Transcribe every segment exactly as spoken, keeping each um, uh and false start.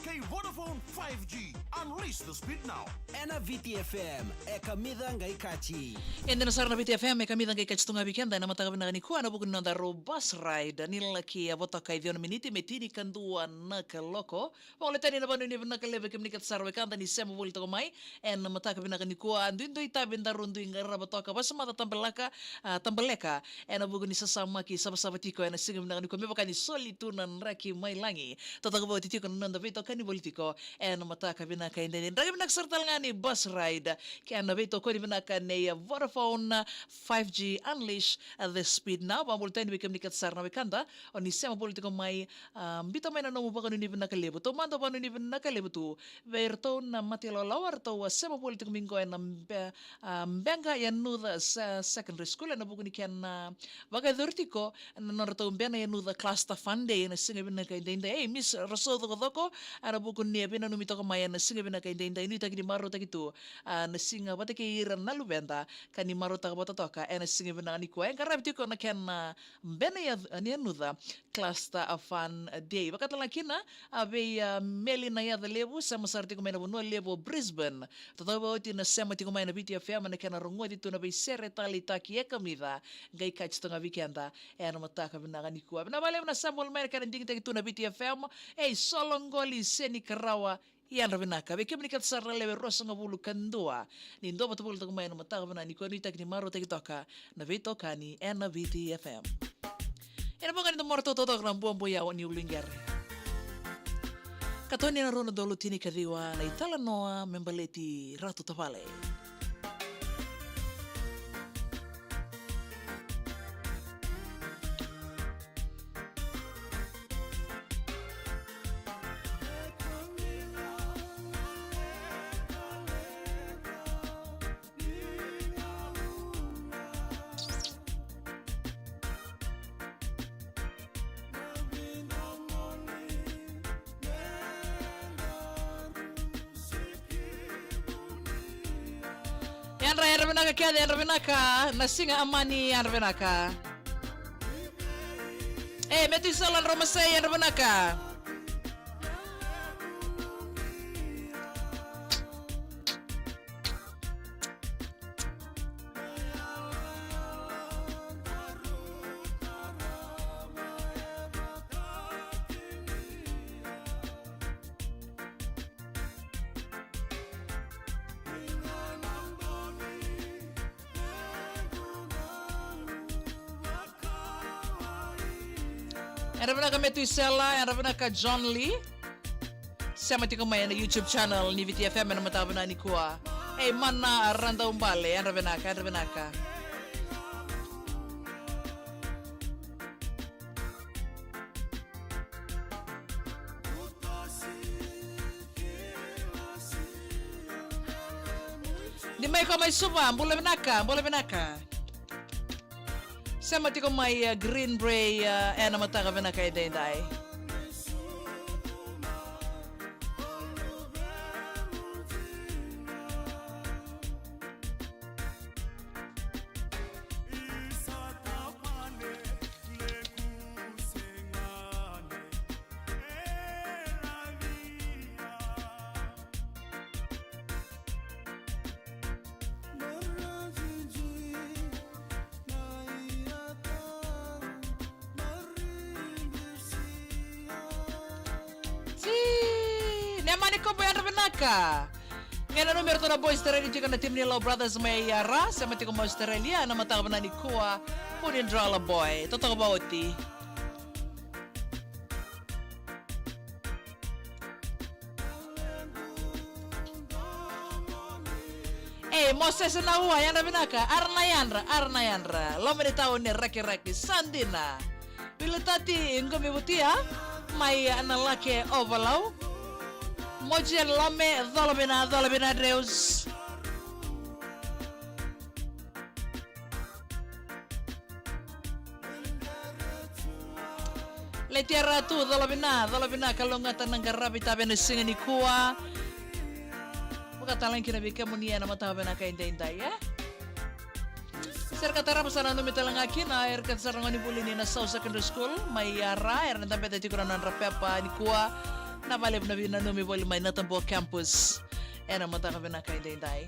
Kei Vodafone five G. Unleash the speed now. Ena Viti F M, e kamica qai kaci. E dina sara na Viti F M, e kamica qai kaci tu ga vei keda ena mataka vinaka nikua ena vuku ni nodaru bus ride. Ni laki a votoka e ciwa na miniti me tinikadua na kaloko. Vagolei tani na vanuinui vinaka levu kemuni kece sara wekada ni sema voli toka mai ena mataka vinaka nikua. Duidui tavi daru dui qarava toka, vasa mata tabalaka, a, tabaleka ena vuku ni sasamaki savasava tiko ena siga vinaka nikua, me vaka ni soli tu na draki mai lagi. Totoka vauti tiko na noda veitokani voli tiko ena mataka vinaka edaidai. Draki vinaka sara tale ga ni bus ride kei na veitokoni vinaka nei Vodafone five G Unleash the Speed Now. Vakabula tani vei kemuni kece sara na wekada o ni sema voli tiko mai, a, biuta mai na nomu vakanuinui vinaka levu. Taumada vakanuinui vinaka levu tu vei iratou na mate ilawalawa, eratou a sema voli tiko mai qo ena Be-, a, Beqa Yanuca Se-, Secondary School ena vuku ni kena vakayacori tiko na nodratou Bena Yanuca Cluster Fun Day ena siga vinaka edaidai. Ei, Miss Rasou Cokocoko, ena vuku ni a veinanumi toka mai ena siga vinaka edaidai, nuitaki ni marautaki tu, a, na siga vata kei ira na luveda ka ni marautaka vata toka ena siga vinaka nikua. E qaravi tiko na kena Bena Ya-, Yanuca Cluster Fun Day. Vakatalega kina a vei, a, Meli Nayacalevu, sema sara tiko mai na vanua levu o Brisbane. Totoka vauti na sema tiko mai na Viti F M ena kena rogoci tu na veisere taleitaki e kamica qai kaci toka ga vei keda ena mataka vinaka nikua. Vinaka vakalevu na sema voli mai ena kena digitaki tu na Viti F M. Ei, Soloqoli Senikarawa, yadra vinaka. Vei kemuni kece sara na lewe ruasagavulu ka dua ni dua vata voli toka mai ena mataka vinaka nikua, nuitaki ni marautaki toka na veitokani ena Viti F M. Ena vuqa ni da marautaka toka na buabua yawa ni uluqere. Katoni na rua na udolu tinikaciwa, na italanoa me baleti Ratu Tavale. Yadra, yadra vinaka kece, yadra vinaka. Na siga Amani, yadra vinaka. E, Metu Isala, yadra vinaka. Yadra vinaka Metu Isela, yadra vinaka John Lee. Sema tiko mai ena YouTube channel ni Viti F M ena mataka vinaka nikua. Ei, Mana Radaubale, yadra vinaka, yadra vinaka. Ni mai ko mai Suva, bula vinaka, bula vinaka. Sema tiko mai, uh, Green Bay, uh, ena mataka vinaka edaidai. Ti, ne mani kobo yadra vinaka. Qai nanumi iratou na boys tereni tiko na timi ni Law Brothers mai Ra, sema tiko mai Australia, na mataka vinaka nikua, Puni Drala Boy, totoka vauti. Ei, Moses na ua, yadra vinaka, ara na yadra, ara na yadra. Loma ni tauni Rakiraki, sa dina. Vilatati, Qumi Vutia, mai na lake o Valau. Moji Lome, cola vina, cola vina Dreus. Letia Ratu, cola vina, cola vina, kalougata na qaravi tave na siga nikua. Vakatalega kina vei kemuni ena mataka vinaka edaidai, e? Sere ka tarava sa nanumi talega kina, era kece sara na gone vuli ni Nasau Secondary School mai Ra, era na dabeta tiko na nodra pepa nikua. Na valevu na vinanumi voli mai na Tabua Campus. Ena mataka vinaka edaidai.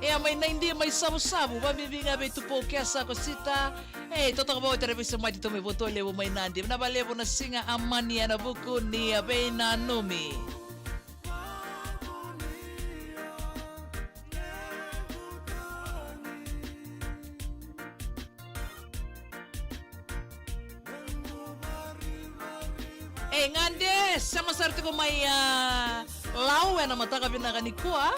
E a mai na idi mai Savusavu, vabibi ga vei Tupou Kesa ko Sita. E, totoka vau e tara vei Samati Tomei Voto Levu mai Nadi. Na valevu na siga a mani ena vuku ni a vei na numi. E gade, sema sara tiko mai a Lau ena mataka vinaka ni kua.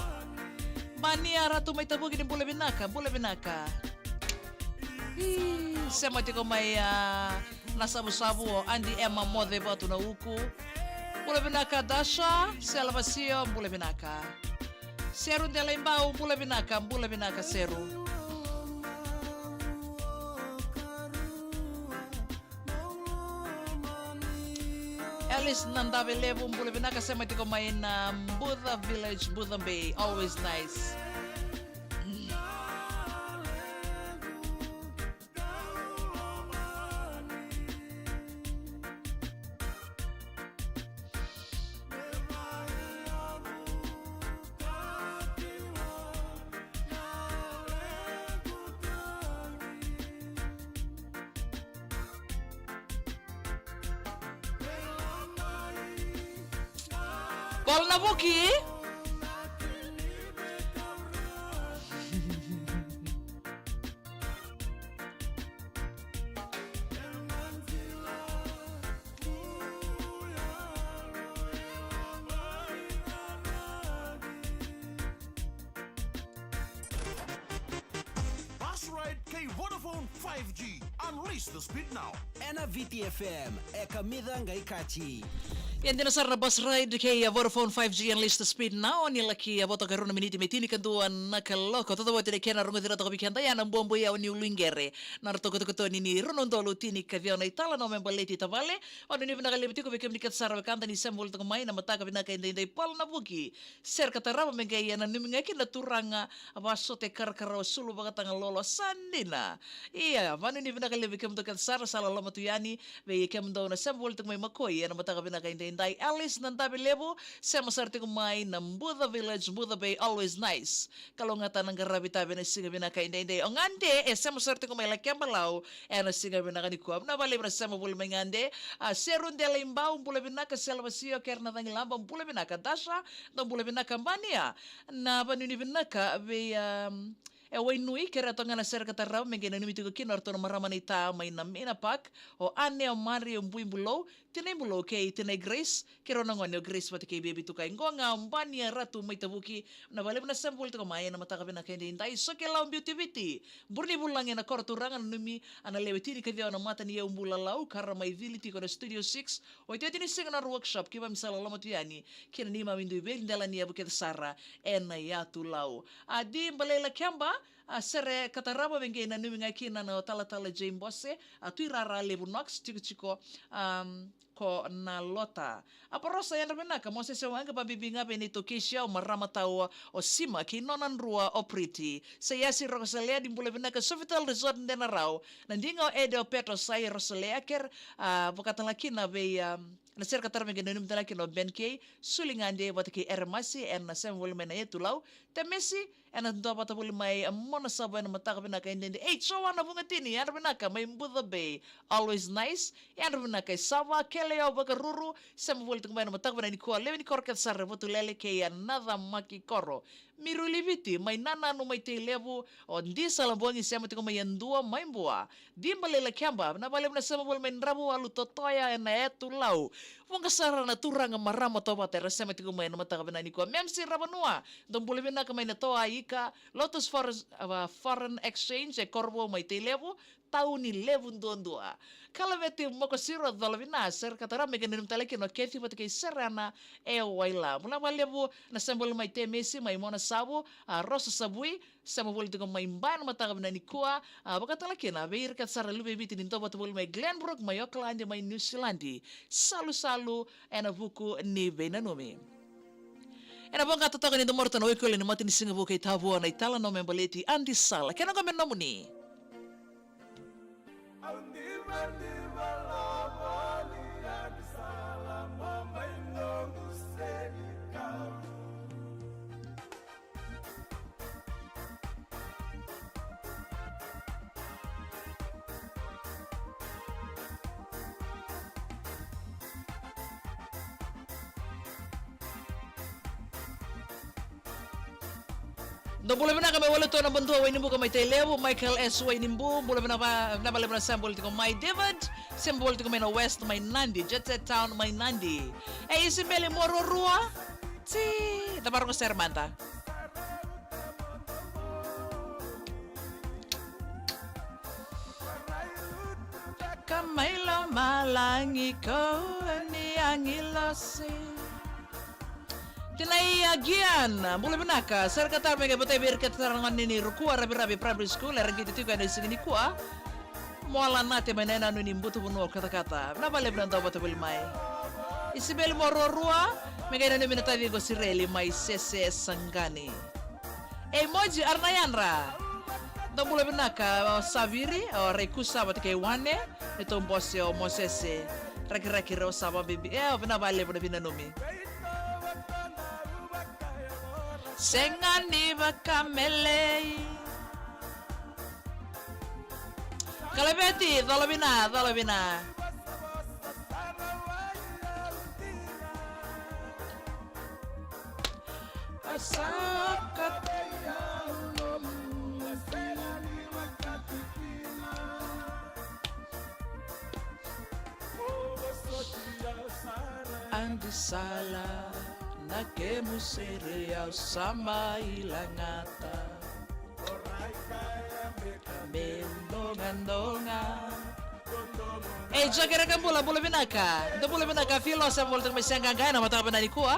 Mani a Ratu mai Tavuki ni bula vinaka, bula vinaka. Ii, sema tiko mai a na Savusavu o Adi Ema Moce Vatu na Uku. Bula vinaka Dasha, Sela Vasio, bula vinaka. Seru Dela Ibau, bula vinaka, bula vinaka Seru. Alice Nandave Levu, bula vinaka, sema tiko mai na Buca Village, Buca Bay, always nice. Bola na vuki. Bus ride kei Vodafone five G. Unleash the speed now. Ena Viti F M, e kamica qai kaci. Ia dina sara na bus ride kei a Vodafone five G Unleash the Speed Now, ni laki a votoka e rua na miniti me tinikadua na kaloko. Totavoti na kena rogoci ratou vei keda ya na buabui au ni uluiqere. Na ratou kotokotoni ni rua na udolu tinikaciwa na italanoa me baleti tavale. Au nuinui vinaka levu tiko vei kemuni kece sara wekada ni sema voli toka mai na mataka vinaka edaidai, bola na vuki. Sere ka tarava me qai nanumi ga kina na turaga, a vakasote karakarawa sulu vakataga lolo sa dina. Ia, vanuinui vinaka levu vei kemudou kece sara sa loloma tu yani vei kemudou na sema voli tiko mai Makoi ena mataka vinaka edaidai. Alice Nadavi Levu, sema sara tiko mai na Buca Village, Buca Bay, always nice. Kalougata na qaravi tavi ena siga vinaka edaidai. O Gade e sema sara tiko mai Lakeba Lau ena siga vinaka nikua. Vinaka vakalevu na sema voli mai Gade. A Seru Dela Ibau, bula vinaka. Sela Vasio, kei ira na cagilaba, bula vinaka. Dasha, dou bula vinaka. Bania, na vanuinui vinaka vei, um, e Wainui, kerea toka ga na sere ka tarava me qai nanumi tiko kina o ratou na marama na ita mai na Mina Park, o Ane, o Mari, o Bui Bulou, tinai Bulou kei tinai Grace, kei rau na gone o Grace vata kei Baby Tukai. Qo ga o Bania Ratu mai Tavuki, vinaka vakalevu na sema voli toka mai ena mataka vinaka edaidai. Sokelau Beauty Viti, Burunivulagi ena koro turaga, nanumi a na lewe tinikaciwa na mata ni yau bula lau, ka ra mai cili tiko na Studio Six, otioti ni siga na nodra workshop, keimami sa loloma tu yani kina neimami dui veidelaniyavu kece sara ena yatu lau. A Di Balai Lakeba, a sere ka tarava me qai nanumi ga kina na talatala Jay Bose, a Tui Rara Levu Knox, tikotiko, um, ko Nalota. A Porosa, yadra vinaka, Mosese Waqa, vabibi ga vei neitou Kesia, o marama tau o Sima, kei nona drua o Priti. Saiasi Rokosalea, ni bula vinaka, Sofitel Resort Denarau, na diga o Ede, o Petro, Sai Rosalea, kei, a, vakatala kina vei, a, na sere ka tarava me qai nanumi tale kina o Ben Kei, Suli Gade vata kei Eremasi, ena sema voli mai na yatu lau, Temesi, ena dua vata voli mai, a, Mona Savo ena mataka vinaka edaidai. Ei, Joana Vugatini, yadra vinaka, mai Buca Bay, always nice, yadra vinaka i Sava, Keleo Vakaruru, sema voli tiko mai na mataka vinaka nikua, lewe ni koro kece sara, Vatulele kei a Naca Maki Koro. Miruli Viti, mai Nananu, mai Tailevu, o Di Salabogi, sema tiko mai Yadua, mai Bua. Di Balai Lakeba, vinaka vakalevu na sema voli mai Dravuwalu, Totoya ena yatu lau. Vuqa sara na turaga, marama, tovata era sema tiko mai na mataka vinaka nikua. Memsi Ravanua, dou bula vinaka mai na Toa Ika, Lotus Foreign, a, Foreign Exchange e Korovou mai Tailevu, tauni levu duadua. Kalaveti Mokosiro, cola vina, sere ka tarava me qai nanumi tale kina o Kethi vata kei Serena e Waila. Vinaka vakalevu na sema voli mai Temesi, mai Mona Savo, a Rosa Savui, sema voli tiko mai Ba ena mataka vinaka nikua, a, vakatala kina vei ira kece sara luve i Viti ni dua vata voli mai Glenbrook, mai Okaladi, mai Niusiladi. Salusalu ena vuku ni veinanumi. Ena voqa totoka ni domoro tana oikoli ni mata ni siga vou kei Tavua na italanoa me baleti Adi Sala. Kena qo me nomuni. Dou bula vinaka mai Waletua na Badua Wainibuka mai Tailevu, Michael S Wainibu, bula vinaka, vinaka vakalevu na sema voli tiko mai David, sema voli tiko mai na West mai Nadi, Jet Set Town mai Nadi. E Isibeli Moruarua, ti, da varogo sere mada. Ka mai lomalagi kou ni agilosi. Tinai Agian, bula vinaka, sere ka tara me qai votai vei ira kece sara na gone ni Rukua Raviravi Primary School, era qito tiko ena siga nikua. Moala Nate mai na yanuyanu ni Butuvanua o Katakata, vinaka vakalevu na dau vata voli mai. Isibeli Moruarua, me qai nanumi na taciqu o Sireli mai Sese Saqani. Ei Moji, ara na yadra. Dou bula vinaka, o Saviri, o Raikusa vata kei Wane, neitou bose o Mosese. Rakiraki Rau Sava bibi. E, o vinaka vakalevu na vinanumi. Sega ni vakamelei. Kalaveti, cola vina, cola vina. Adi sala na kemu sere, au sa mai lagata. Meu dogadoga. Ei, Jokereka bula, bula vinaka. Dou bula vinaka, Filo, sema voli tiko mai Seaqaqa ena mataka vinaka nikua.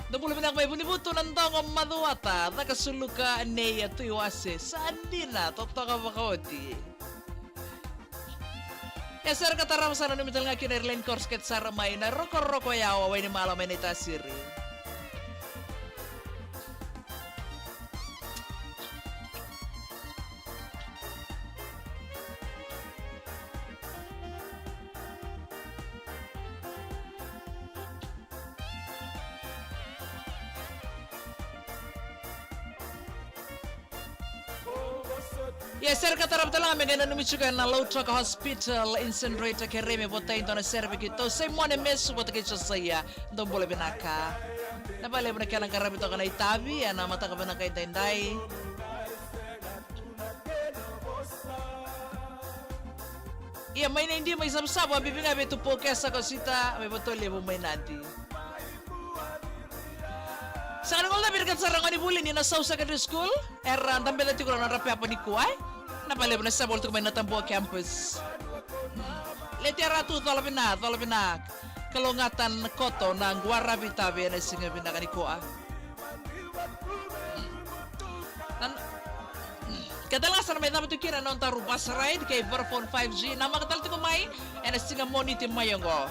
Dou bula vinaka mai Vunivutu, Nadogo, Macuata, Cakasuluka, Nei, a Tui Wase, sa dina, totoka vakaoti. E sere ka tarava sa nanumi tale ga kina Airline Course kece sara mai na Rokoroko Yawa, Wainimala mai Naitasiri. Ia, sere ka tarava tale ga me qai nanumi tiko ena Lautoka Hospital, Incinerator, kerei me votai dua na sere vei keitou, Simone Mesu vata kei Josaia. Dou bula vinaka. Na vakalevu na kena qaravi toka na itavi ena mataka vinaka edaidai. Ia, mai Nadi, mai Savusavu, a bibi ga vei Tupou Kesa ko Sita, mai Vatualevu, mai Nadi. Sega ni guilecavi ira kece sara na gone ni vuli ni Nasau Secondary School, era dabeca tiko na nodra pepa nikua, e? Na vakalevu na sema voli tiko mai na Tabua campus. Leti Ratu, cola vina, cola vina. Kalougata na koto na quaravi tavi ena siga vinaka nikua. Nan-, ke tale ga sa na mai cava tu kina na nodaru bus ride kei Vodafone five G, namaka tale tiko mai ena siga Moniti mai oqo.